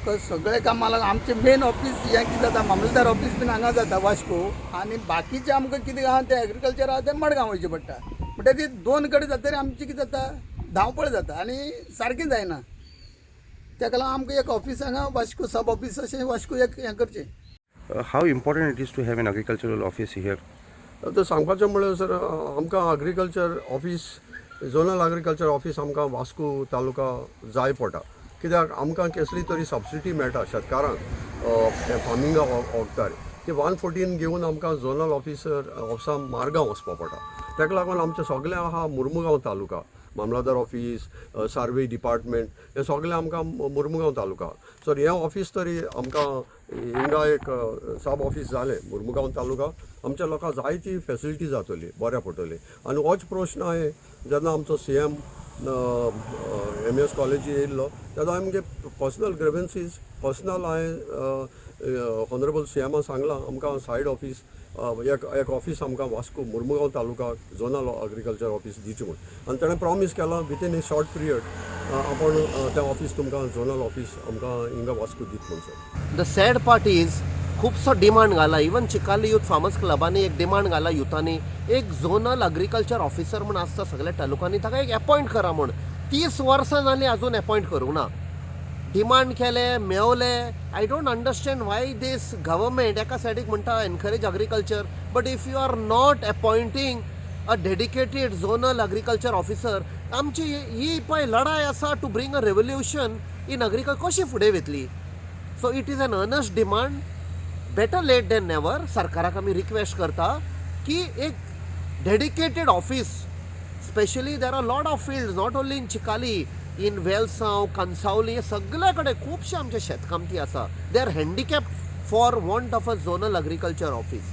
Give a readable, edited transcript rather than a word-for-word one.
आमकां सगळे कामां लागून आमचें मेन ऑफीस हें कितें जाता, मामलेदार ऑफीस बीन हांगा जाता वास्को, आनी बाकीचें आमकां कितें आहा तें एग्रीकल्चर आहा तें मडगांव वयचें पडटा. म्हणटकीर ती दोन कडेन जातकीर आमचें कितें जाता, धांवपळ जाता आनी सारकें जायना. ताका लागून आमकां एक ऑफीस हांगा वास्को, सब ऑफीस अशें वास्को एक हें करचें. How important it is to have an agricultural office here? आतां सांगपाचें म्हणल्यार सर, आमकां agriculture office, zonal agriculture office आमकां वास्को तालुका जाय पडटा, कित्याक आमकां कसली तरी सबसिडी मेळटा शेतकारांक फार्मिंगा वखदार. ती 114 घेवन आमकां झोनल ऑफिसर ऑफिसा मारगांव वचपा पडटा. ताका लागून आमचें सगळें आहा मुर्मुगांव तालुका, मामलादार ऑफीस, सार्वे डिपार्टमेंट, हें सगळें आमकां मुर्मुगांव तालुका. सो हें ऑफीस तरी आमकां हिंगा एक सब ऑफीस जालें मुर्मुगांव तालुका, आमच्या लोकांक जायती फेसिलिटी जातली, बऱ्या पडटली. आनी होच प्रश्न हांवें जेन्ना आमचो सीएम एमईएस कॉलेजी येयल्लो तेन्ना हांवें मुगे पर्सनल ग्रिवन्सीस पर्सनल हांवें ऑनरेबल सीएमा सांगलां, आमकां सायड ऑफीस एक एक ऑफीस आमकां Vasco Mormugao taluka zonal agriculture office दिवचें म्हूण. आनी ताणें प्रॉमीस केलां, विथीन ए शॉर्ट पिरियड आपूण तें ऑफीस तुमकां झोनल ऑफीस आमकां हिंगा वास्को दित म्हूण sir. The sad part is, खुबसो डिमांड घाला, इवन चिकाली यूथ फार्मर्स क्लबांनी एक डिमांड घाला युथांनी, एक झोनल अग्रीकल्चर ऑफिसर म्हूण आसता सगळ्या तालुक्यांनी, ताका एक एपॉयंट करा म्हूण. 30 वर्सां जालीं, अजून एपॉयंट करूंक ना. डिमांड केले, मेवले. I don't understand why this government एका सायडीक म्हणटा encourage agriculture, but if you are not appointing a dedicated zonal agriculture officer, आमची ही पळय लढाय आसा to bring a revolution in agriculture, कशी फुडें वतली? So it is an earnest demand, better late than never. सरकाराक आमी रिक्वेस्ट करता की एक dedicated office. Specially there are lot of field, not only in Chicalim, in Velsao, Cansaulim, हे सगळे कडेन खुबशे आमचे शेतकामती आसा. They are handicapped for want of a zonal agriculture office.